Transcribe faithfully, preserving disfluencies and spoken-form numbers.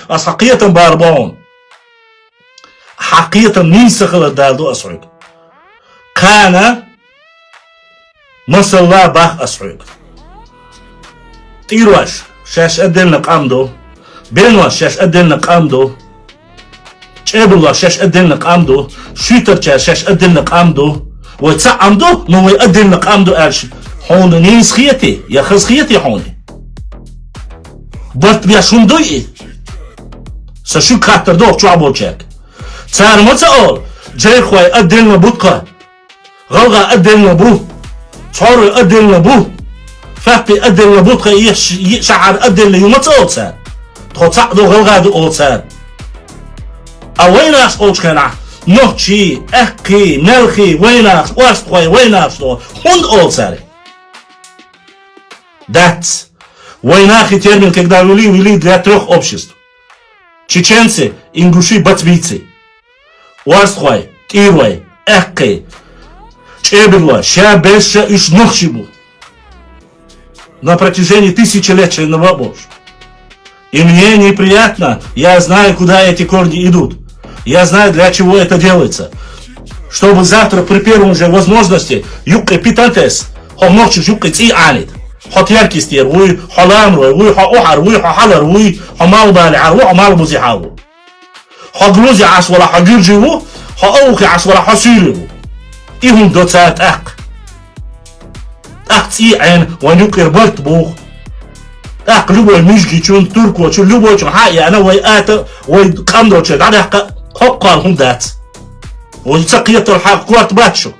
Ас хьан кхетам бара бохьун. Хьан кхетам нийса хилар дала ду ас хьоьга. Кхана масалла бах ас хьоьга. ТӀийрош шаьш отдельно къам ду. Бенош шаьш отдельно къам ду. ЧӀебалош шаьш отдельно къам ду. Шуьйтарчар шаьш отдельно къам ду. Вай цхьа Ӏам ду, но вай отдельно къам ду аьлча, хьуна нийса хетий, я хаза хетий хьуна? Барт беш хӀума дуй и? Са шуьга хаттар ду чохь болчаьрга. Цара ма ца олу, джейхой отдельно бу тхан, гӀалгӀа отдельно бу, цхьорой отдельно бу, фаппи отдельно бу тхан, и ш-, и шахьар отдельно ю ма ца олу цара. Тхо цхьаъ ду, гӀалгӀа ду олу цара. А вайнаш олучу хенахь, нохчий, аьккхий, мелхий, вайнаш, орстхой, вайнаш ду, хӀунда олу цара? Дац. Вайнахи термин, когда ввели, ввели для трёх обществ. Чеченцы, ингуши, бацбийцы. Орстхой, тӀийрой, аьккхий, чӀебарлой, ша беза ша уьш нохчий бу. На протяжении тысячи лет чайна ва болуш. И мне неприятно, я знаю, куда эти корни идут. Я знаю, для чего это делается. Чтобы завтра при первом же возможности юккъе питантес, хьо нохчаш юккъе цӀий Ӏанит. Хьо теркистер вуй, хьо ламрой вуй, хьо ухьар вуй, хьо хьалар вуй, хьо малбалехьар ву, хьо малбузехьар ву. Хьо грузи Ӏаш вала, хьо гуьржи ву, хьо ауха Ӏаш вала, хьо суьйри ву. И хӀума до цара тӀаккха. ТӀаккха цӀий Ӏена, вайн юккъера барт боху. ТӀаккха любой мижгичун, туркочун, любойчун хьа а яна, вай ата, вай къандочуьра дӀадаккха, хӀоккхал хӀума дац. Вай ца кхетар хьакха корта бац шу.